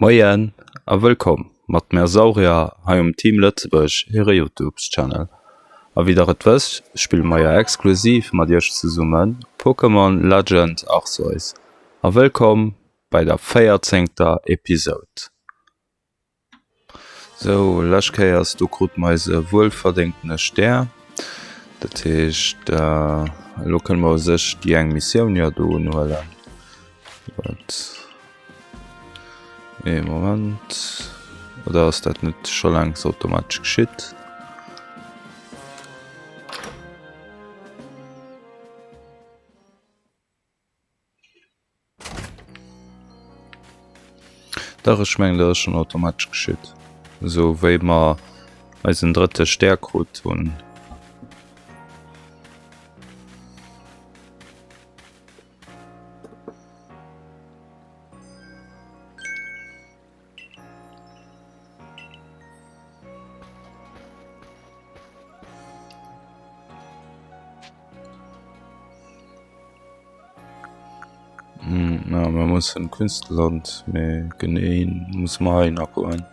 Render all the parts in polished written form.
Moien a wëllkomm mat mär Saurier hei um Team Lëtzebuerg hire Youtubes Channel. A wéi der et wësst spille mer jo exklusiv mat iech zesummen Pokémon Legends Arceus a wëllkomm bei der véierzéngter Episode. Sou, lescht Kéiers do krute mer eise wuelverdéngtene Stär. Dat heescht, elo kënne mer u sech déi eng Missioun jo do unhuelen. Wat? Ee Moment. Oder ass dat net scho längst automatesch geschitt? Dach ech mengen dat ass schon automatesch geschitt. Esou wéi mer eisen drëtte Stär krut hunn. Ja, mir mussen Künstlerland, mee genee muss mer hei nach goen.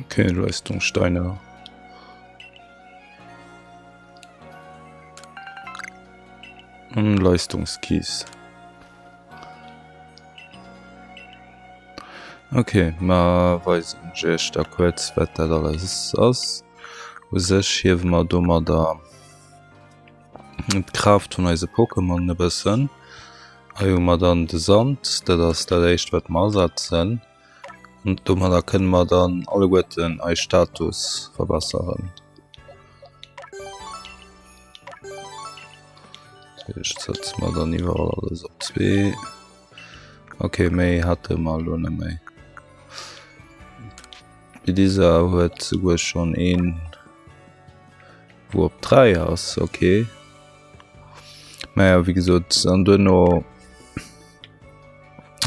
Okay, Leistungssteine. Und Leistungskies. Okay, ma weisen ech da kuerz, wat dat alles ass. U sech hiewe mer domadder d'Kraaft vun eise Pokémon e bëssen. Hei hu mer dann de Sand, dat ass dat éischt wat mer asetzen. An domadder kënne mer dann alleguerten eis Status verbesseren. Ech setze mer dann iwwerall alles op 2. Okay, méi hate mer elo net méi. Elisa huet souguer schonn een wou op 3 ass, okay. Naja, wéi gesot, an duerno,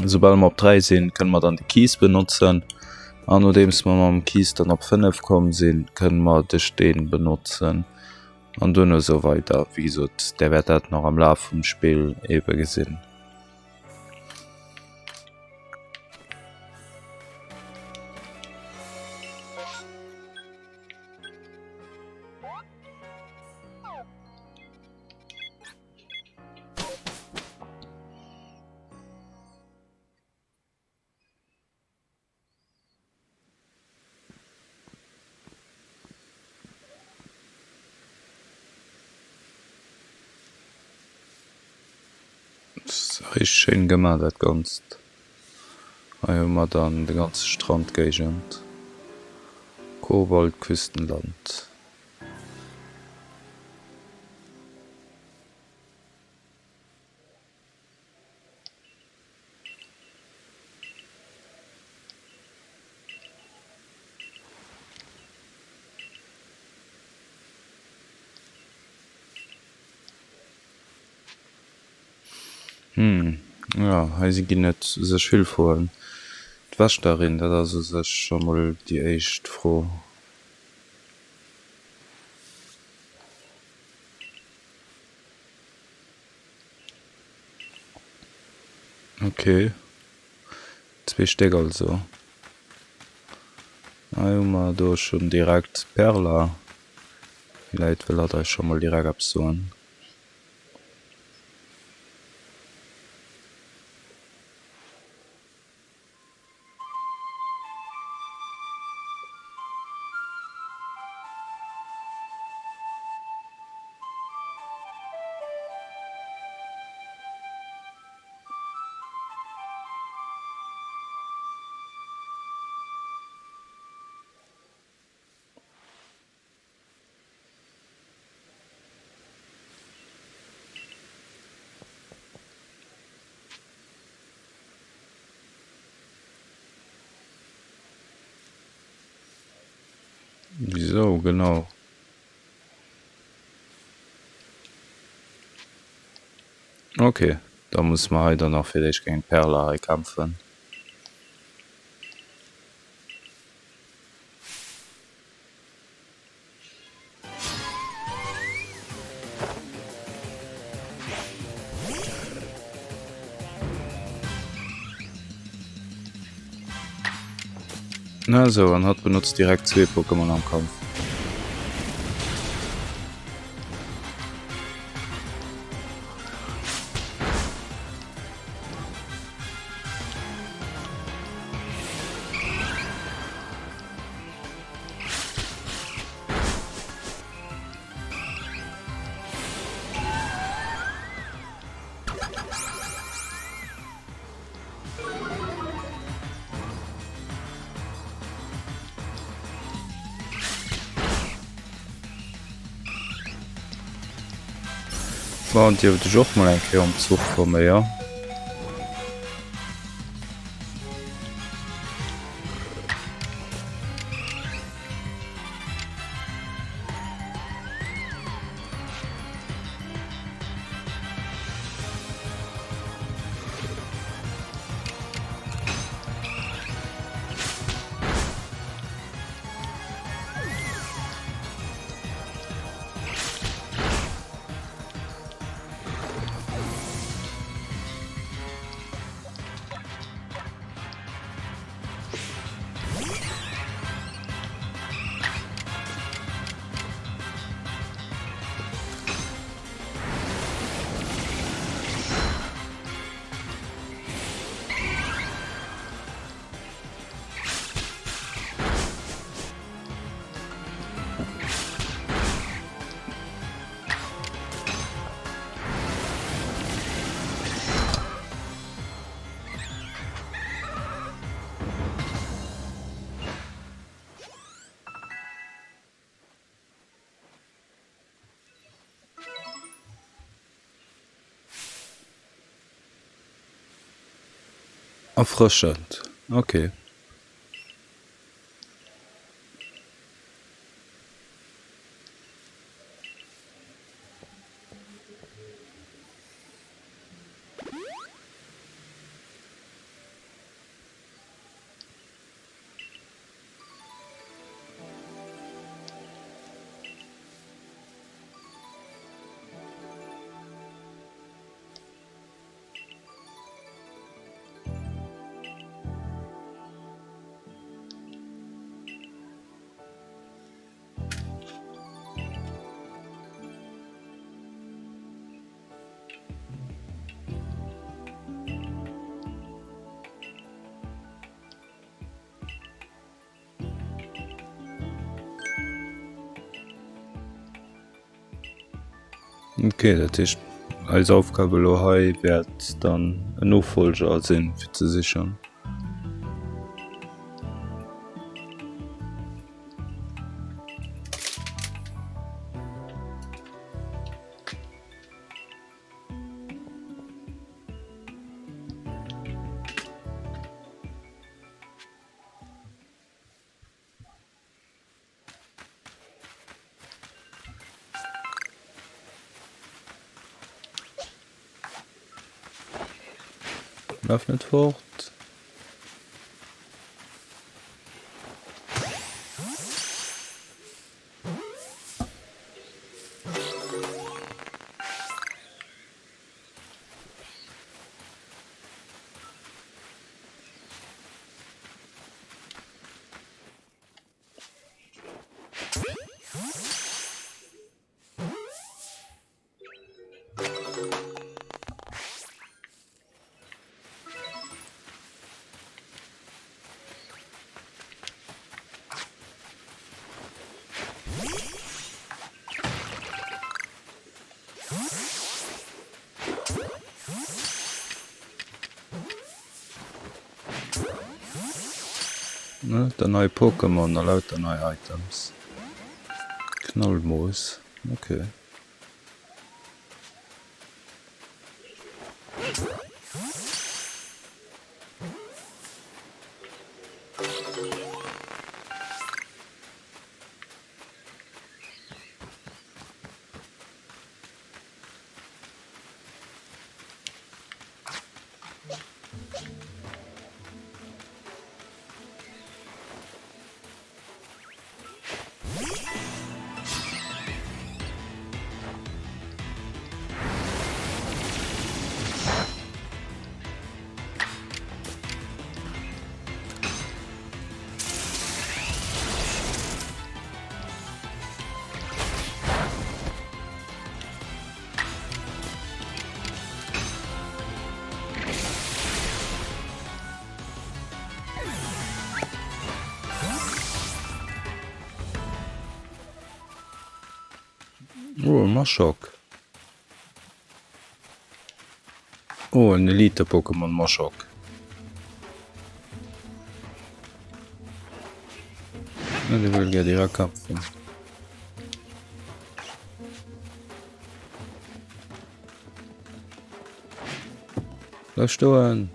soubal mer op 3 sinn, kënne mer dann de Kies benotzen. An nodeems mer mam Kies dann op 5 komm sinn, kënne mer de Steen benotzen. An duerno esou weider. Wéi gesot, där wäert dat nach am Laf vum Spill ebe gesinn. Richteg schéin gemaach dat ganzt. Hei hu mer dann de ganze Strandgéigend, Kobaltküstenland. Hm, jo, hei si ginn et u sech vill Froen. D'Wächterin, dat ass u sech scho mol déi éischt Fro. Ok, zwee Stéck also. Hei hu mer do schonn direkt d'Perla. Villäit wëll hatt eis scho mol direkt eppes soen. Wisou genau? Ok, da musse mer hei dann nach fir d'éischt géint d'Perla hei kämpfen. Na sou, an hatt benotzt direkt zwee Pokémon am Kampf. Bon, dierft ech och mol eng Kéier um Zuch komme, jo? Erfrëschend, ok. Okay, dat heescht eis Aufgabe elo hei wäert dann en Nofolger sinn fir ze sichen. Laf net fort. Lauter nei Pokémon a lauter nei Items. Knollmoos, okay. Oh, e Maschok. Oh, en Elite-Pokémon Maschok. Na, dee wëll gär direkt kämpfen. Bleif stoen!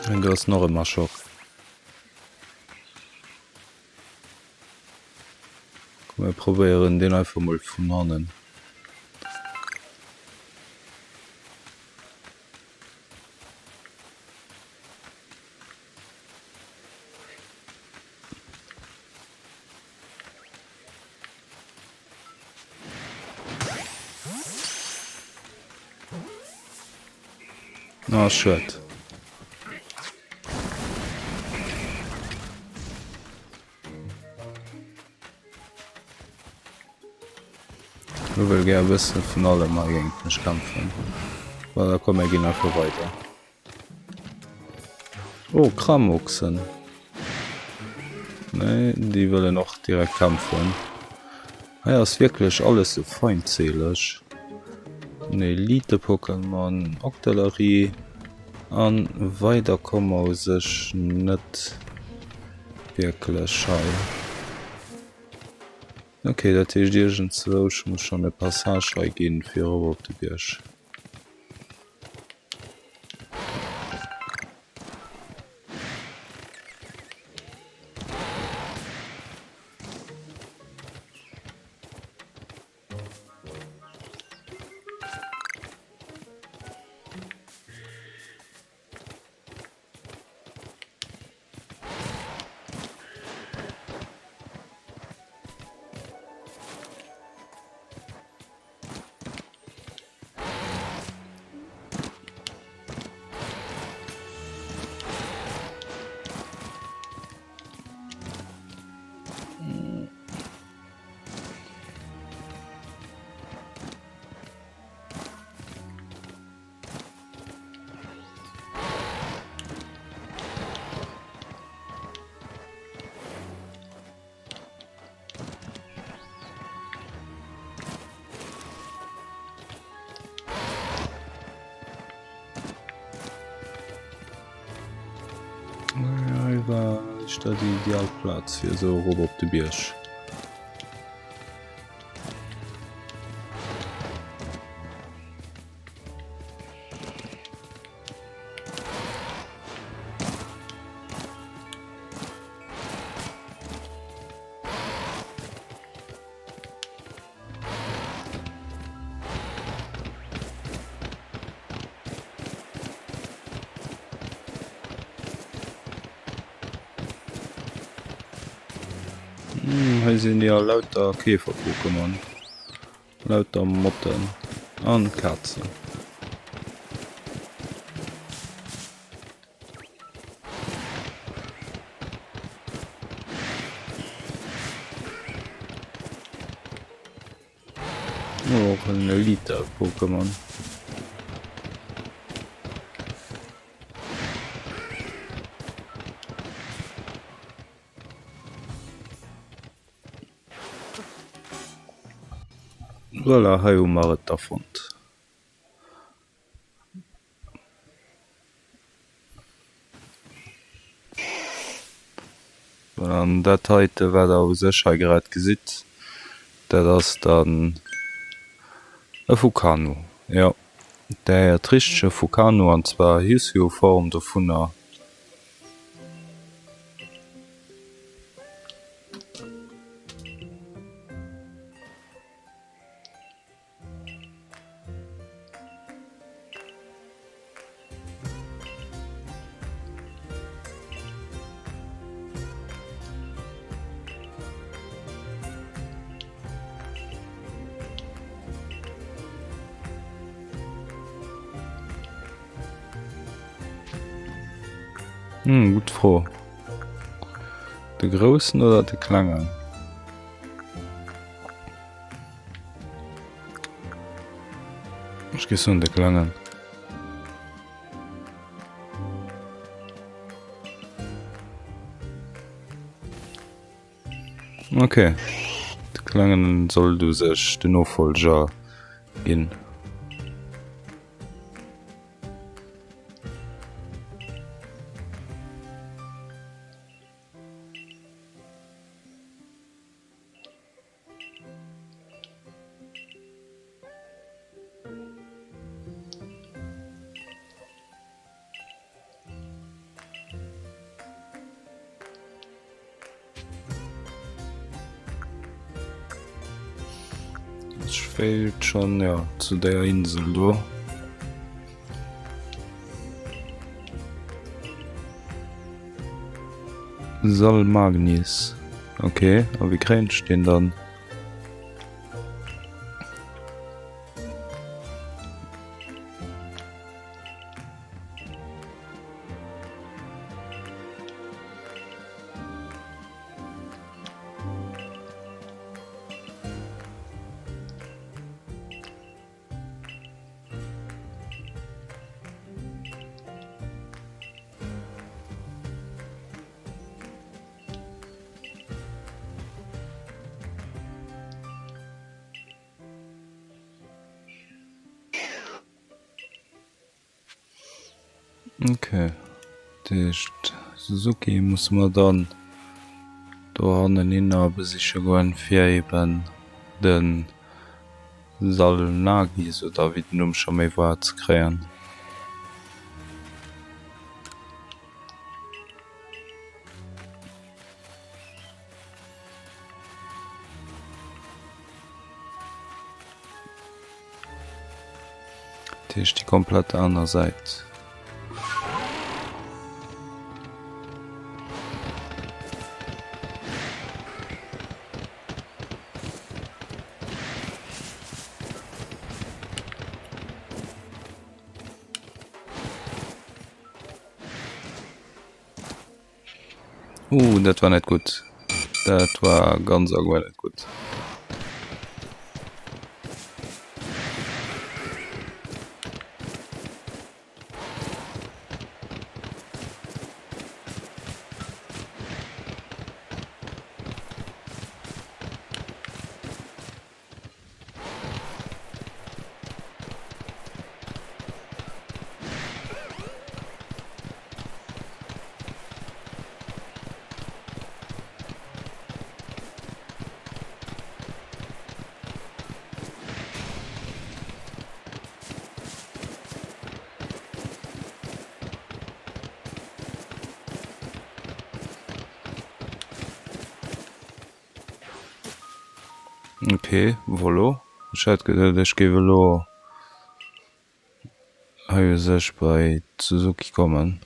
An do ass nach e Maschok. Komm mir probéieren deen einfach mol vun hannen. Ah, schued. Elo wëll gär e bësse vun allem hei géint mech kämpfen. Voilà, komm mir ginn einfach weider. Oh, Kramoxen. Nee, déi wëllen och direkt kämpfen. Hei ass wierklech alles sou feindseeleg. En Elite-Pokémon, Octillery. An weider komme mer u sech net wierklech hei. Ok, dat heescht iergendzwousch muss schonn e Passage hei ginn fir erop op de Bierg. Hei war éischter déi ideal Plaz fir esou erop op de Bierg. Hm, hei sinn ja lauter Käfer-Pokémon. Lauter Motten an Kazen. Oh, och en Elite-Pokémon. Voilà, hei hu mer et da fonnt. An dat heite wat der u sech hei grad gesitt, dat ass dann e Fukano. Jo, där héiert richteg, e Fukano, an zwar Hysio-Form dovunner. Hm, gutt Fro. De groussen oder de klengen? Ech géif soen de klengen. Ok, de klengen sollt u sech den Nofolger ginn. Ech wéilt schon ja zu der Insel do. Salmagnis. Okay, a wéi kréien ech deen dann? Okay, dat heescht Suzuki musse mer dann dohannen hinner besiche goen, fir eben de Salnagis oder wéi den Numm scho méi war ze kréien. Dat heescht déi komplett aner Säit. Uh, dat war net gutt. Dat war ganz a guer net gutt. Ok, voilà. Ech hat geduet ech géif elo hei u sech bei d'Suzuki kommen.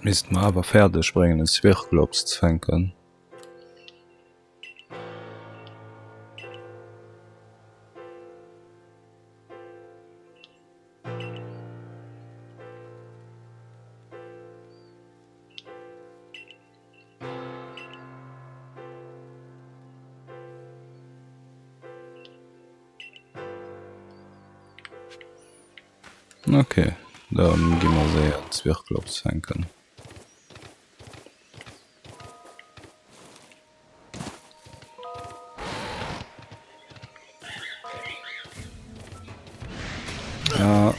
Dat misste mer awer fäerdeg bréngen, en Swirglops ze fänken. Ok, dann gi mer séier d'Zwirklops fänken. Ja.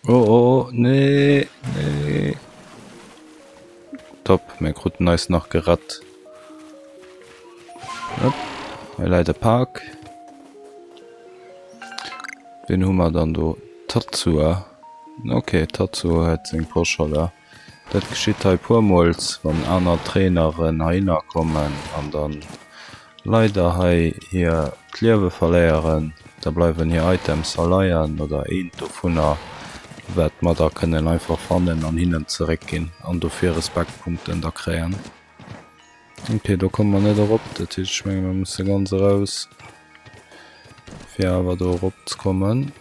Oh oh, nee, nee. Top, mir kruten eis nach gerett. Hopp, hei läit e Pak. Wien hu mer dann do? Tatsuya. Ok, Tatsuya huet seng Poschholler. Dat geschitt hei puermols, wann aner Traineren heihinner kommen an dann leider hei hir d'Liewe verléieren. Da bleiwen hir Items a leien oder eent dovunner, wat mer da kënnen einfach fannen an hinnen zeréckginn an dofir Respektpunkten da kréien. Ok, do komme mer net erop, dat heescht ech menge mer musse ganz eraus fir awer do erop ze kommen.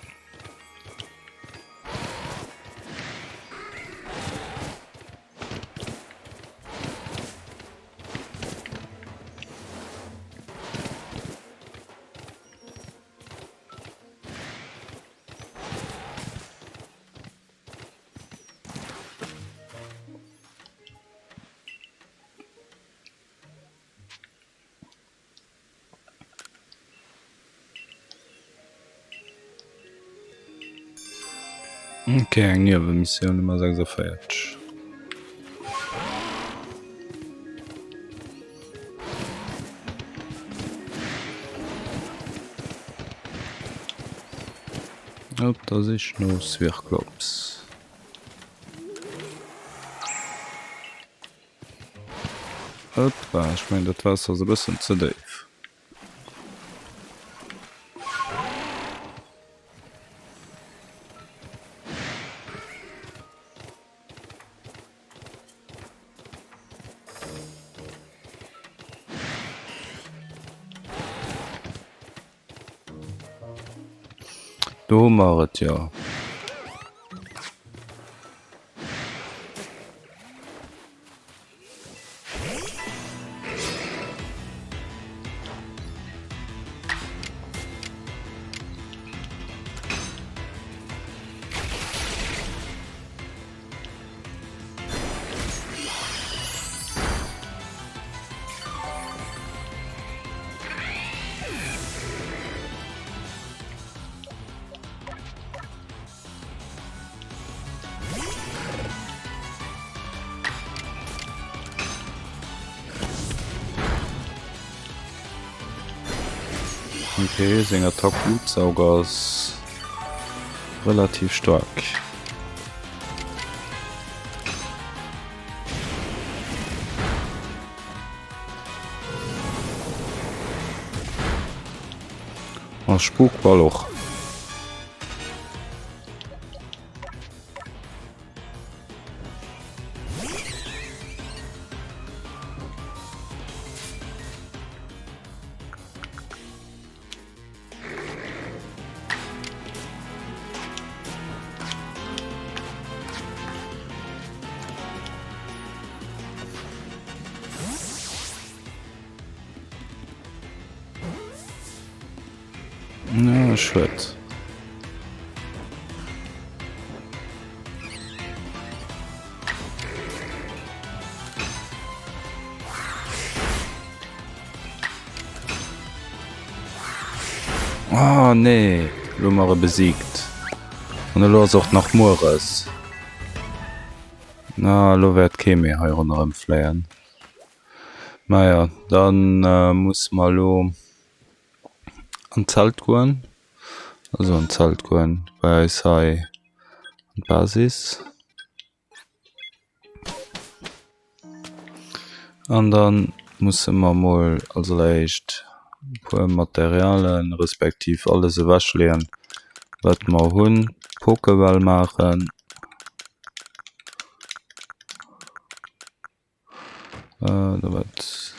Ok, eng Niewemissioun Nummer 46. Op der Sich no Swirclops. Hoppa, ech mengen dat Waasser ass e bëssen ze déif. Do hu mer et jo. Okay, seng Attack Blutsauger ass relativ staark. A Spukball och. Ja, schued. Oh nee, lo hu mer e besiegt. An elo ass och nach mueres. Na, elo wäert kee méi hei ronderëm fléien. Naja, dann musse mer elo an d'Zelt goen. Also an d'Zelt goen bei eis hei an d'Basis. An dann musse mer mol als alleréischt e puer Materialen, respektiv alles ewechleeën, wat mer hunn. Pokéball maachen. Äh, wat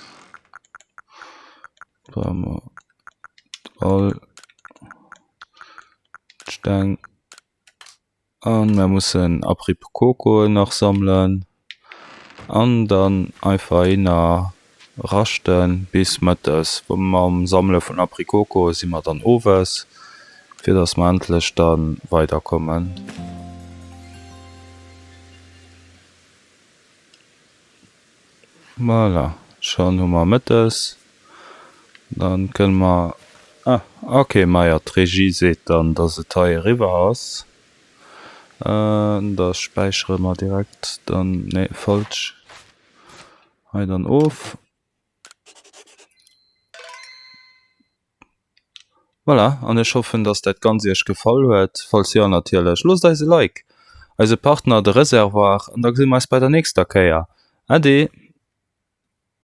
brauche mer? All d'Steng. An mer mussen Aprikokoen nach sammelen. An dann einfach hinner raschten bis mëttes. Mam Sammele vun Aprikokoe si mer dann owes, fir dass mer endlech da weiderkommen. Voilà, schonn hu mer mëttes. Dann kënne mer, ah ok, majo d'Regie seet dann, dass et hei eriwwer ass. Da späichere mer direkt dann, nee falsch, hei dann of. Voilà, an ech hoffen, dass dat Ganzt iech gefall huet. Falls jo, natierlech, loosst eis e Like, eise Partner de Reservoir, an da gesi mer eis bei der nächster Kéier. Ade!